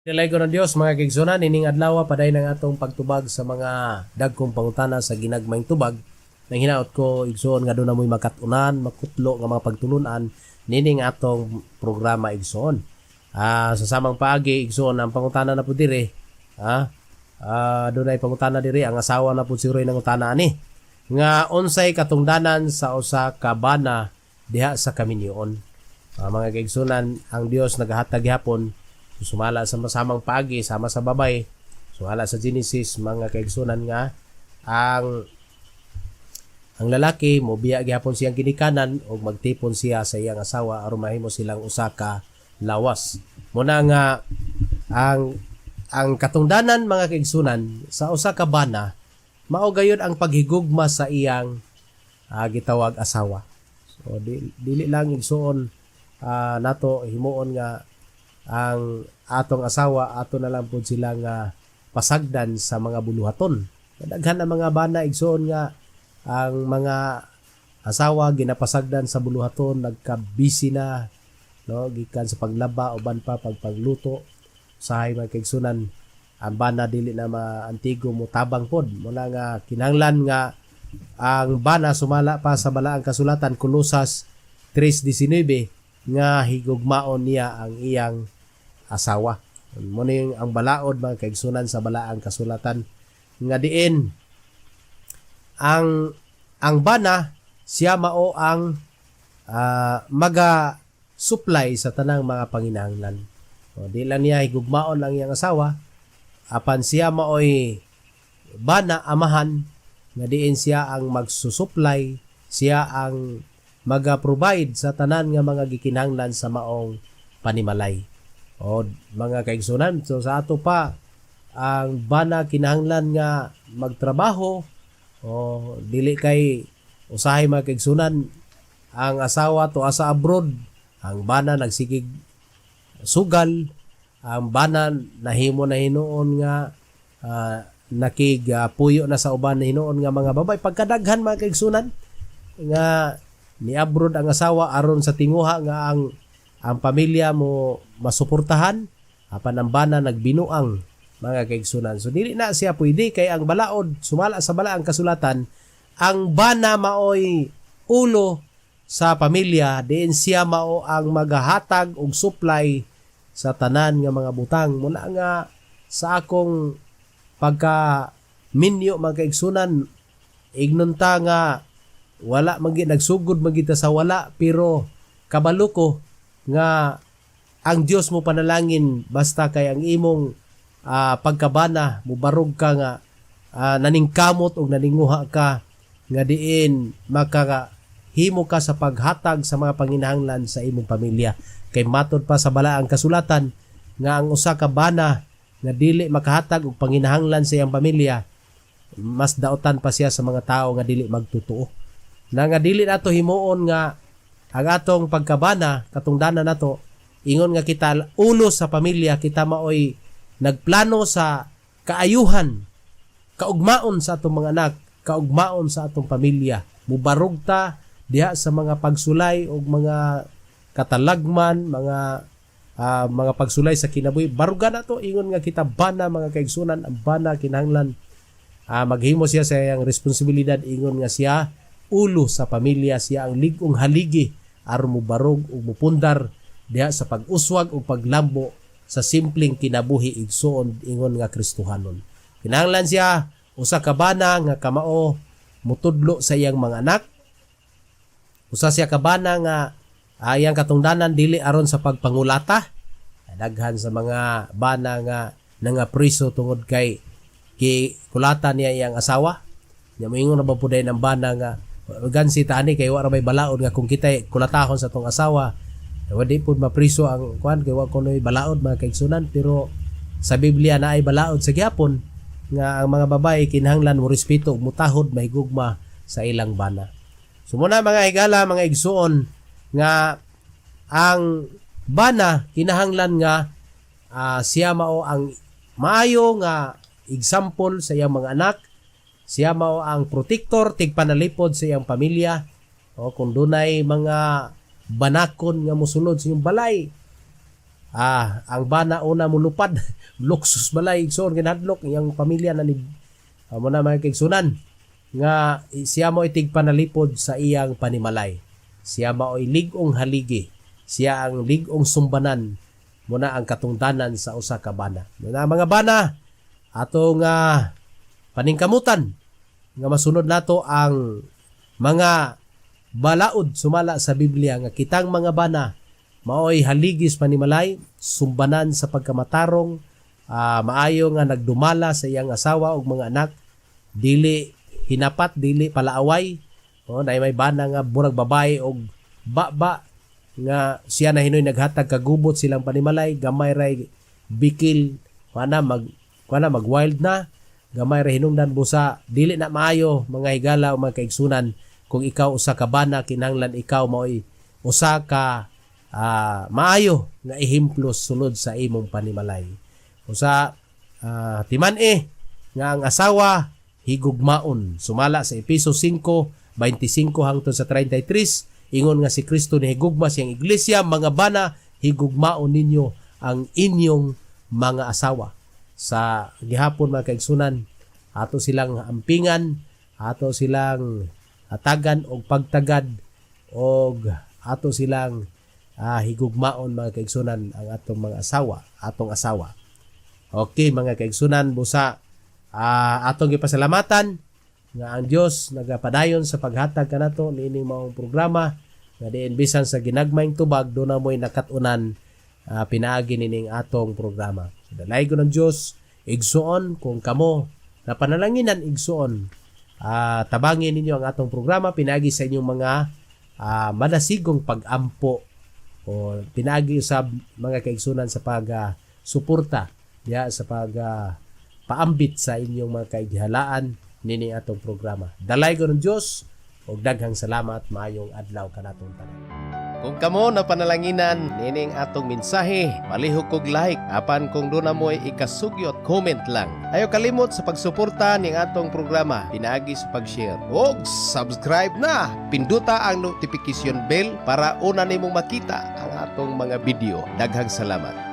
Nilaygo ng Dios, mga kaigsuonan, ining adlaw padayon ang atong pagtubag sa mga dagkong pangutana sa ginagmayng tubag. Nang hinaot ko, igsoon, nga duna mo'y makatunan, makutlo nga mga pagtulunan nining atong programa, igsoon. Sa samang paagi, igsoon, ang pangutana na po dire, dunay pangutana dire, ang asawa na po siguro ng utana ani nga unsay katungdanan sa usa ka bana diha sa kaminyoon. Mga kaigsunan, ang Dios nagahatag gihapon sumala sa masamang paagi sama sa babay, sumala sa Genesis, mga kaigsunan, nga ang lalaki mobiya gihapon siyang ginikanan ug magtipon siya sa iyang asawa aron mahimo silang usa ka lawas. Muna nga ang katungdanan, mga kaigsunan, sa usa ka bana mao gayud ang paghigugma sa iyang gitawag asawa. So dili lang, igsuon, nato himuon nga ang atong asawa ato na lang pud sila nga pasagdan sa mga buluhaton. Daghan ang mga bana, igsuon, nga ang mga asawa ginapasagdan sa buluhaton, nagka-busy na, no, gikan sa paglaba, uban pa pagpagluto. Usahay, mga kaigsunan, ang bana dili na maantigo mo tabang pod. Muna nga kinahanglan nga ang bana, sumala pa sa balaang kasulatan, Kolosas 3:19, nga higugmaon niya ang iyang asawa. Mo ni ang balaod, mga kaigsunan, sa balaang kasulatan nga diin ang bana siya mao ang maga supply sa tanang mga panginahanglan. O, di lang niya higugmaon ang iyang asawa, apan siya maoy bana, amahan, nga diin siya ang magsusupply, siya ang maga-provide sa tanan nga mga gikinahanglan sa maong panimalay. O, mga kaigsunan, so sa ato pa ang bana kinahanglan nga magtrabaho o dili, kay usahay, mga kaigsunan, ang asawa to asa abroad, ang bana nagsigig sugal, ang bana nahimo na hinuon nga nakig puyo na sa uban na hinuon nga mga babay. Pagkadaghan, mga kaigsunan, nga ni-abroad ang asawa aron sa tinguha nga ang pamilya mo masuportahan, apan ang bana nagbinuang, mga kaigsunan. So dili na siya pwede kay ang balaod, sumala sa balaang kasulatan, ang bana maoy ulo sa pamilya, diin siya mao ang magahatag og supply sa tanan nga mga butang. Muna nga sa akong pagka minyo, mga kaigsunan, ignon ta nga wala man gyud, nagsugod man kita sa wala, pero kabalo ko nga ang Dios mo panalangin basta kay ang imong pagkabana mubarog ka nga naningkamot og naninguha ka nga diin maka himo ka sa paghatag sa mga panginahanglan sa imong pamilya, kay matod pa sa balaang kasulatan nga ang usa ka bana nga dili makahatag og panginahanglan sa iyang pamilya, mas dautan pa siya sa mga tao nga dili magtotoo. Na nga dili nato himuon nga ang atong pagkabana, katungdanan nato ingon nga kita ulo sa pamilya, kita maoy nagplano sa kaayuhan, kaugmaon sa atong mga anak, kaugmaon sa atong pamilya. Mubarog ta diha sa mga pagsulay o mga katalagman, mga pagsulay sa kinabuhi. Baruga na to ingon nga kita bana, mga kaigsunan. Ang bana kinahanglan maghimo siya sa iyang responsibilidad ingon nga siya ulo sa pamilya, siya ang lig-ong haligi aron mubarog ug mupundar diha sa pag-uswag ug paglambo sa simpleng kinabuhi, igsuon, ingon nga Kristohanon. Kinahanglan siya usa ka bana nga kamao mutudlo sa iyang mga anak. Usa siya ka bana nga iyang katungdanan dili aron sa pagpangulata. Daghan sa mga bana nga nangapriso tungod kay gikulata niya iyang asawa. Nya moingon na ba pud ang bana nga gansi ta ani kay wa ra may balaod nga kung kita kulatahon sa tong asawa, wadi pud mapriso ang kuan kay wa kunoy balaod, mga kaigsunan. Pero sa Biblia na ay balaod sa gihapon nga ang mga babae kinahanglan mo respeto ug mutahod, mahigugma sa ilang bana. So muna, mga higala, mga igsuon, nga ang bana kinahanglan nga siya mao ang maayo nga example sa iyang mga anak, siya mao ang protector, tigpanalipod sa iyang pamilya. O kung dunay mga banakon nga mosulod sa iyong balay, Ang bana una mulupad, luksus balay, igsoon, ginadlok iyang pamilya na ni mo na, mga kaigsunan, nga siya mo itig panalipod sa iyang panimalay. Siya mao'y lig-ong haligi. Siya ang lig-ong sumbanan. Muna ang katungdanan sa usa ka bana. Muna, mga bana, atong paningkamutan nga masunod nato ang mga balaod sumala sa Biblia nga kitang mga bana maoy haligis panimalay, sumbanan sa pagkamatarong, maayo nga nagdumala sa iyang asawa ug mga anak, dili hinapat, dili palaaway. Oh, na may bana nga burag babae og ba nga siya na hinoy naghatag kagubot silang panimalay, gamay ray bikil, kuana mag wild na, gamay ray hinungdan. Busa dili na maayo, mga higala o mga kaigsunan. Kung ikaw usa ka bana, kinahanglan ikaw maoy usa ka maayo nga ehemplo sulod sa imong panimalay. Usa timan-i nga ang asawa higugmaon sumala sa Epeso 5:25 hangtod sa 33, ingon nga si Kristo ni higugma siyang iglesia. Mga bana, higugmaon ninyo ang inyong mga asawa. Sa gihapon, mga kaigsunan, ato silang ampingan, ato silang atagan og pagtagad og ato silang higugmaon, mga kaigsunan, ang atong mga asawa, atong asawa. Okay, mga kaigsunan, busa atong gipasalamatan nga ang Dios nagapadayon sa paghatag kanato niining maong programa nga diin bisan sa ginagmayng tubag duna mo'y nakat-unan pinaagi nining atong programa. So, dalaygon ng Dios, igsuon, kung kamo na panalanginan, igsuon, tabangin ninyo ang atong programa pinaagi sa inyong mga madasigong pag-ampo o pinaagi usab, mga kaigsunan, sa pag suporta diha sa pag paambit sa inyong mga kaighalaan nini atong programa. Dalaygon ng Dios ug daghang salamat. Maayong adlaw kanatong tanan. Kung kamo na panalanginan nining atong mensahe, palihog kog like, apan kung duna mo'y ikasugyot, comment lang. Ayaw kalimot sa pagsuporta ning atong programa pinaagi sa pag-share og subscribe na. Pinduta ang notification bell para una nimong makita ang atong mga video. Daghang salamat.